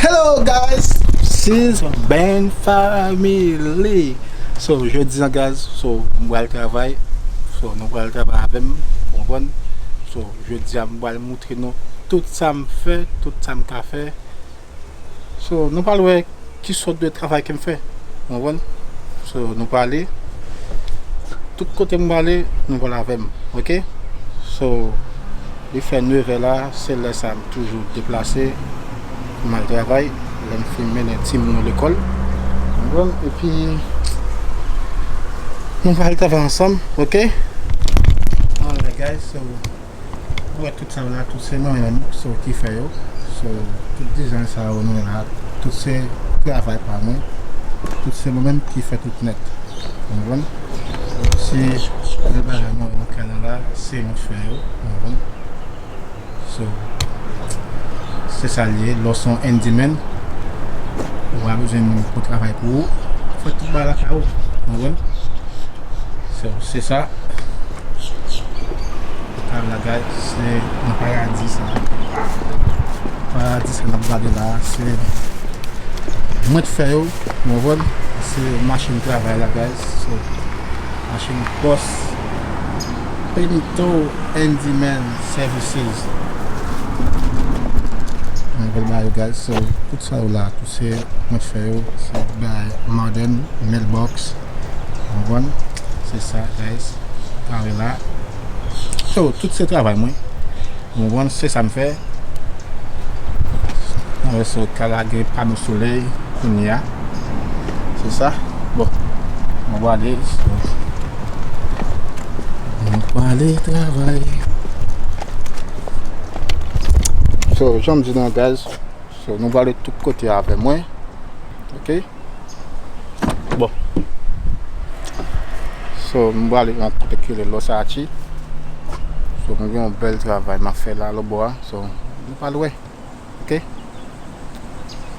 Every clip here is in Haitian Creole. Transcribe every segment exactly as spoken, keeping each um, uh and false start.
Hello guys, this is Ben Family. So jodi an guys, so m pral travay. So nou pral travay avè m, ou konprann? So jodi a m pral moutre nou tout sa m fè, tout sa m ka fè. So nou pral wè ki sòt de travay ke m fè, ou konprann? So nou prale, tout kote m prale, nou pral avè m, oke? So li fè nevè la, se lè sa m toujou deplase, m al travay, lè m fin mennen timoun yo lekòl, ou konprann? Epi nou pral travay ansanm, oke? Alright guys, so ou wè tout sa yo la, tout se mwen menm so ki fè yo. So tout dizay sa yo nou la, tout se travay pa mwen. Tout se mwen menm ki fè tout nèt. Ou konprann? Si lè bagay nou nan kay la la, se mwen k fè yo. Ou konprann? So se sa l ye, lè w se yon handyman, ou pa bezwen moun pou travay pou ou. Ou fè tout bagay lakay ou. Ou konprann? So se sa. Travay la guys, se nan paradi sa. Paradi sa n ap gade la, se mwen k fè yo, ou konprann? Se machin travay la guys, se machin Boss Benito Handyman Services. Mwen vle ba yo guys, so tout sa yo la, tout se mwen k fè yo, se bay Modern Mailbox. Ou konprann? Se sa guys. Kare la. So tout se travay mwen. Ou konprann? Se sa m fè. Anlè so ka lage pano solèy kounye a. Se sa. Bon. Mwen prale. So, mwen prale travay. So jan m di nou guys, so nou prale tout kote avè mwen. Oke. Bon. So m prale nan kote ki rele Los Archi. So mwen gen yon bèl travay m ap fè la lòtbò a. So nou pral wè. Oke.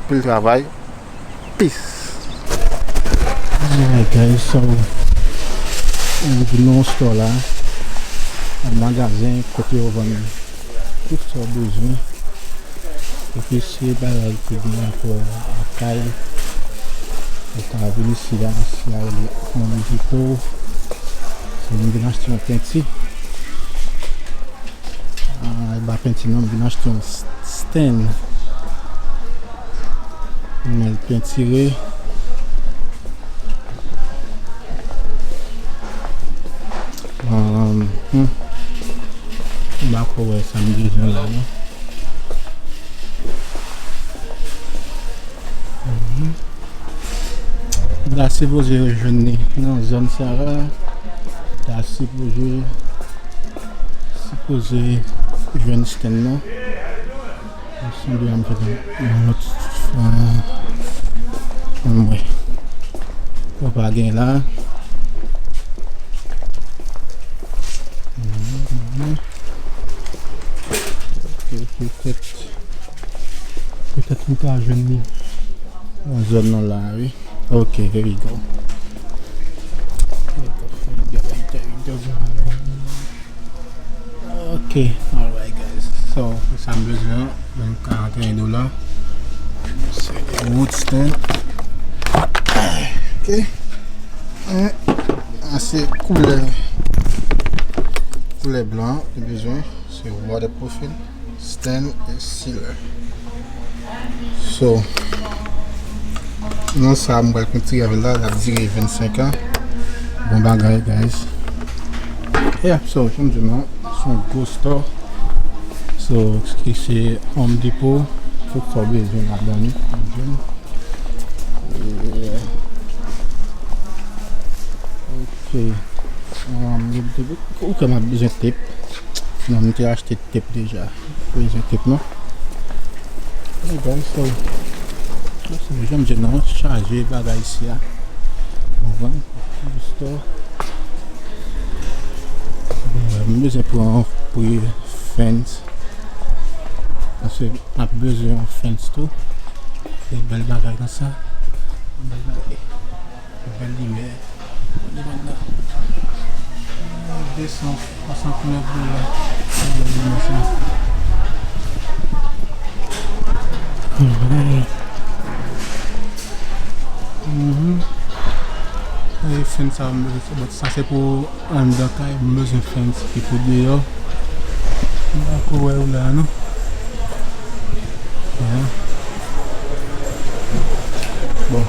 Pil travay. Peace. Alright guys, so nou vin nan yon store la, yon magazen kote yo vann tout sa w bezwen. Epi se bagay ki gen rapò ak kay. Ou ka vin isi a, isi a rele Home Depot. Se mwen vin achte yon penti. Ah, e pa penti non, m vin achte yon s- stand. M al pentire. Um, hmm. M pa ko wè sa m bezwen la non. Mhm. M ta sipoze jwenn li nan zòn sa a. Ta sipoze, sipoze jwenn stand nan. Sanble a m fè yon lòt fwa. Anmwe. Yo pa gen la. Mhm, mhm. Ok, petèt. Petèt nou ka jwenn li nan zòn nan la, wi. Ok, here we go. Ok, alright guys. So, sa m bezwen an, menm karannteyen dola. Se de wood stand. Ok. An, an se koulè, koulè blan, nou bezwen. Se waterproofing. Stand e sealer. So, nan sa a m pral kontinye avè l la, l ap dire vennsenk an. Bon bagay, guys. Yeah, so, jan m di nou, se yon gwo store. So, ki se Home Depot, tout sa w bezwen ladan li. Yeah. Ok. Um, ou kwè m ap bezwen tep? Non, m te achte tep deja. Bezwen tep non. Hey guys, so, so jan m di nou, chaje bagay isi a. Ou konprann? Store. M bezwen pran pre fence. Paske m ap bezwen yon fence tou. Se bèl bagay konsa. Bèl bagay. Bèl limyè. Li vann nan de san swasannnèf dola. Bèl limyè sa. Mhm. E fence sa, m bezwen, sa se pou anndan kay, m bezwen fence ki pou deyò. M pa ko wè ou la, non. Yeah. Bon.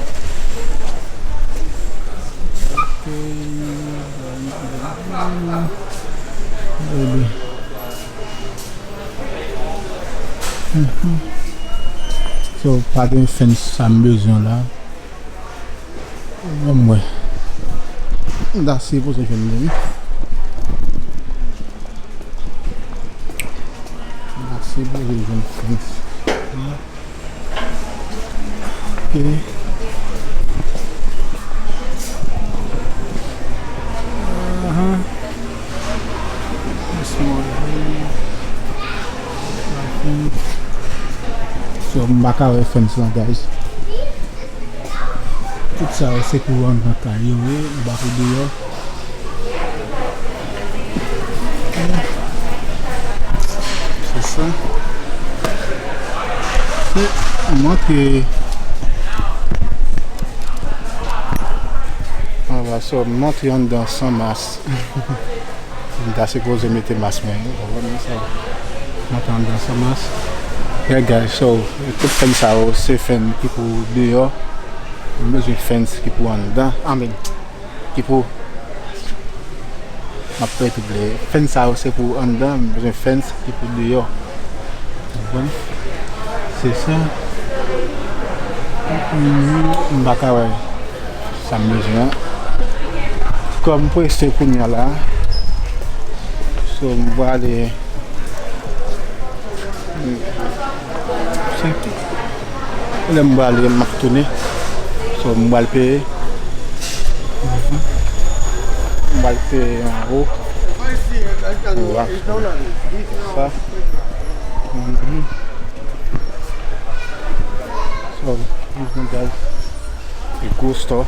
Ok. Baby. Mhm. So, pa gen fence sa m bezwen la. Ban m wè. M ta sipoze jwenn li, wi. M ta sipoze jwenn fence. Ok. Aha. This one. So, m pa ka wè fence lan, guys. Tout sa yo se pou anndan kay yo ye, m pa pou deyò. Se sa. Se, m antre. Anba, so, m antre anndan san mas. M ta sipoze mete mas mwen, ou konprann sa? M antre anndan san mas. Yeah, guys, so, tout fence sa yo, se fence ki pou deyò. M bezwen fence ki pou anndan. Amen. Ki pou, m ap fè tout vle. Fence sa yo se pou anndan, m bezwen fence ki pou deyò. Ou konprann? Se sa. M pa ka wè sa m bezwen an. Kòm m prese kounye a la, so m prale. Lè m prale, m ap tounen. So, m pral peye. M pral peye anwo. Anwo a. Sa. Mhm. So, guys. E gwo store.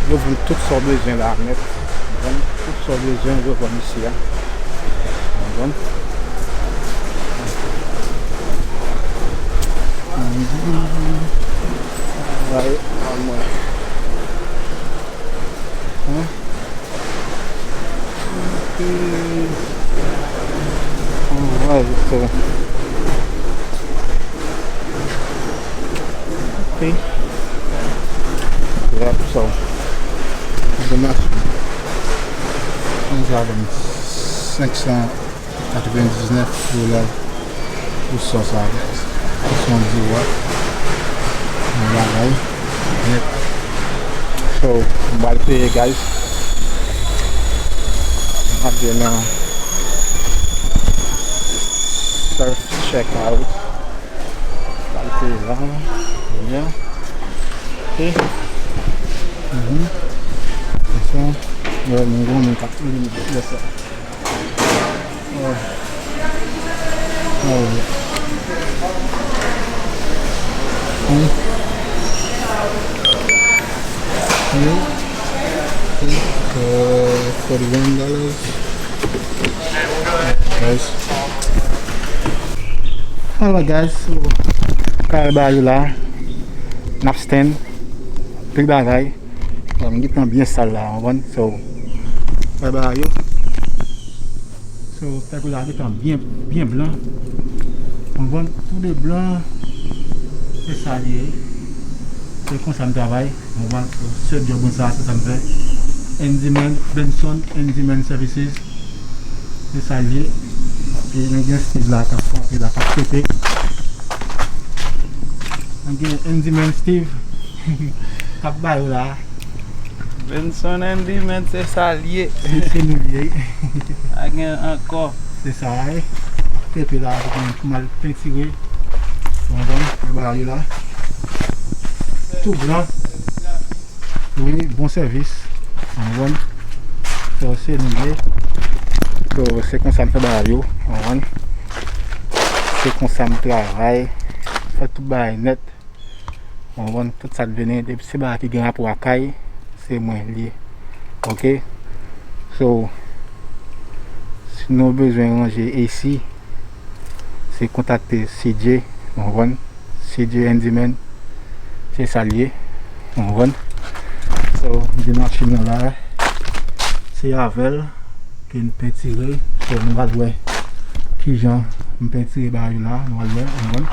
Yo vann tout sa w bezwen la nèt. Yo vann tout sa w bezwen, yo vann isi a. Yo vann. Alright, anmwey. Hein? Ok. Alright, so. Ok. Yep, so. Donasyon. Mwen sa ban m senk san katrevendiznèf dola. Pou sa, sa, guys. Pou son di wa. Yon bagay. Nèt. So, m pral peye, guys. M ap vin nan self checkout. M pral peye la. Yeah. Ok. Mhm. Se sa. Yo, moun granmoun k ap li sa. Oh. Oh. Hmm. Hmm. Hmm. Uh, forty-one dollars. Guys. Alright, guys, so, kare ba yo la. N ap stand. Pil bagay. Bon, m gen tan byen sal la, w konprann? So, kare ba yo. So, fèk la gentan byen, byen blan. Konprann? Tou de blan, se sa l ye. Se konsa m travay. Konprann? So, se job mwen sa, se sa m fè. Handyman, Benson Handyman Services. Se sa l ye. E nou gen Steve la k ap frape la, k ap pepe. Nou gen Handyman Steve k ap ba yo la. Benson Handyman, se sa l ye. Se, se nou l ye. Pa gen ankò. Se sa, wi. Pepe la, pou m al pentire. Bon, bon, yo ba yo la. Tou blan. Wi, bon sèvis. Ou konprann? So, se nou l ye. So, se konsa m fè bagay yo. Ou konprann? Se konsa m travay. Fè tout bagay nèt. Ou konprann? Tout sa k vini, depi se bagay ki gen rapò ak kay, se mwen l ye. Ok? So, si nou bezwen ranje A C, Se kontakte C J, w konprann? C J Handyman, se sa l ye, w konprann? So, m gen machin nan la, se avè l ke n pentire, so, nou pral wè kijan m pentire bagay yo la, nou pral wè, w konprann?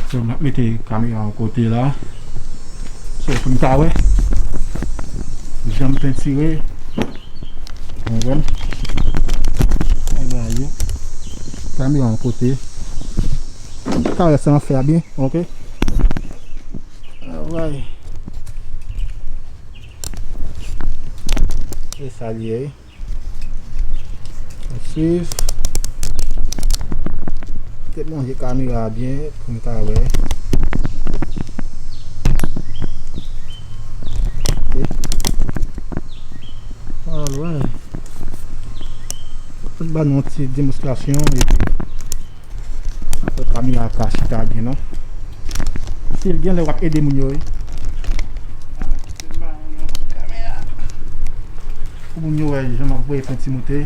So, m ap mete kamera yon kote la, so, pou n ka wè jan m pentire, w konprann? Ay, bagay yo. Kamera yon kote. Ka wè sa an fè a byen, ok? Alright. Se sa l ye. Ann swiv. Te monte kamera a byen pou n ka wè. Ok. Alright. Mwen ba nou yon ti demonstrasyon epi fè kamera a ka chita byen non. Still gen lè w ap ede moun yo wi. Pou moun yo wè jan m ap voye penti moute.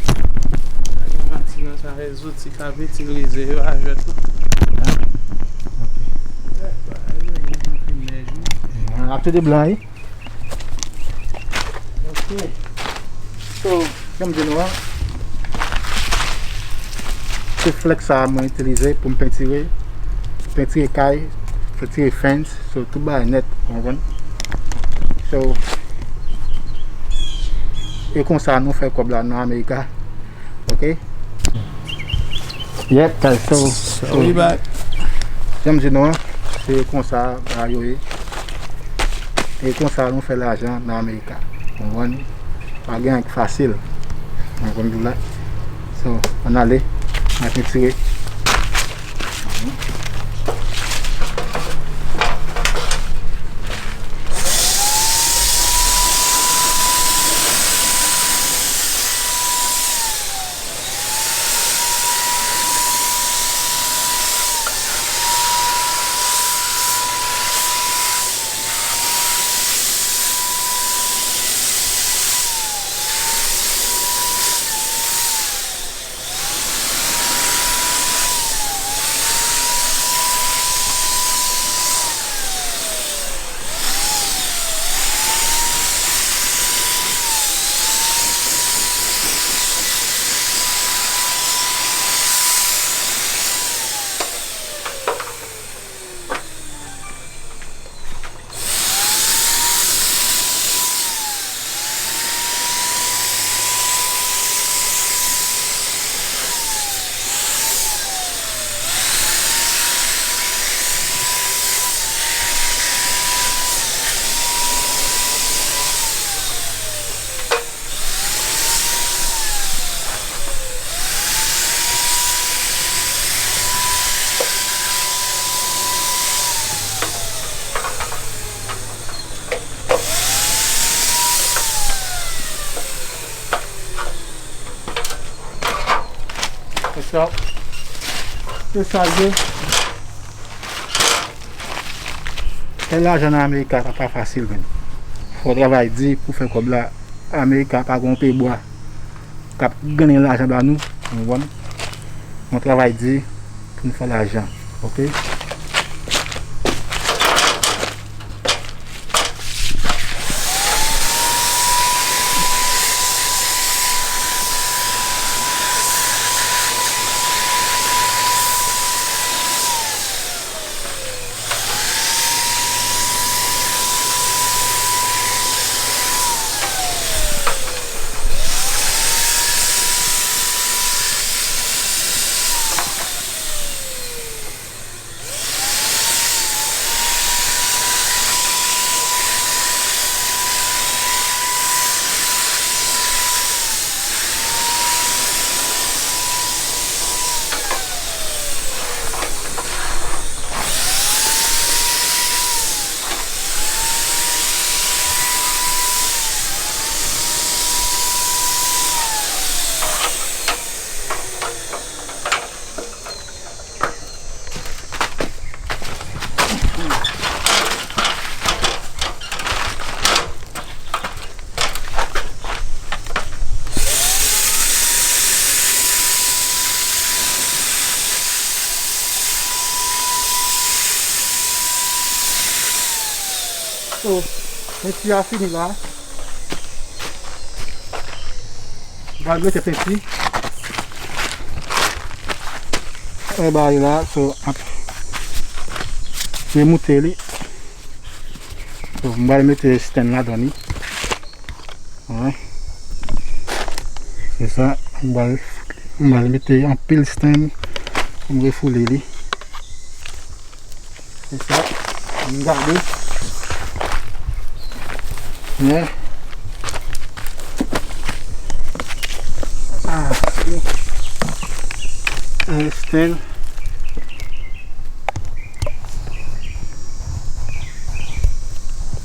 Sa gen pati nan sa se zouti k ap itilize yo a jwèt tou. Ok. Ap tou de blan wi. Ok. So, jan m di nou an, se flex sa a mwen itilize pou m pentire, pentire kay, pentire fence, so tout bagay nèt, w konprann? So, e konsa nou fè kòb la nan Amerika. Ok? Yep, guys, so, so, wi, bye. Jan m di nou an, se konsa bagay yo ye. E konsa nou fè lajan nan Amerika. Konprann? Pa gen anyen k fasil. Mwen konn di w la. So, ann ale. Mwen retire. Se sa l ye. Fè lajan nan Amerika pa, pa fasil menm. Fò w travay di pou fè kòb la. Amerika pa gen yon pye bwa k ap grennen lajan ba nou, w konprann? Yon travay di pou n fè lajan, ok? So, penti a fini la. M pral mete penti. E bay la, so, ap remoute li. So, m pral mete stand ladan li. Wi. Se sa, m pral, m pral mete anpil stand pou m refoule li. Se sa, m gade. Yeah. Ah, ok. Stand.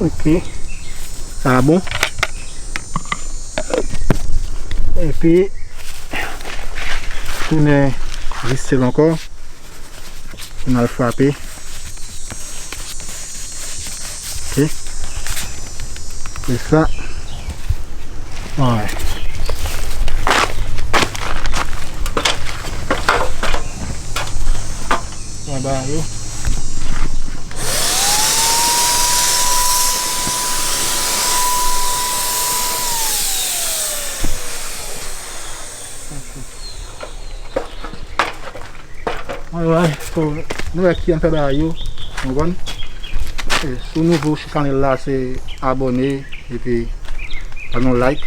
Ok. Sa bon. Epi, tounen vise l ankò. Pou n al frape. Ok. Se sa. Alright. Anba yo. Alright, so, nou wè ki an fè bagay yo, w konprann? E, si w nouvo sou chanèl la, se abòne, epi ban nou like.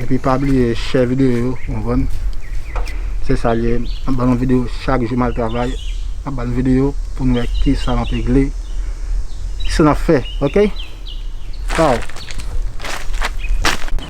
Epi pa bliye share videyo yo, w konprann? Se sa l ye, m ap ban nou videyo chak jou m al travay, m ap ban nou videyo pou nou wè kisa n ap regle, kisa n ap fè, ok? Ciao.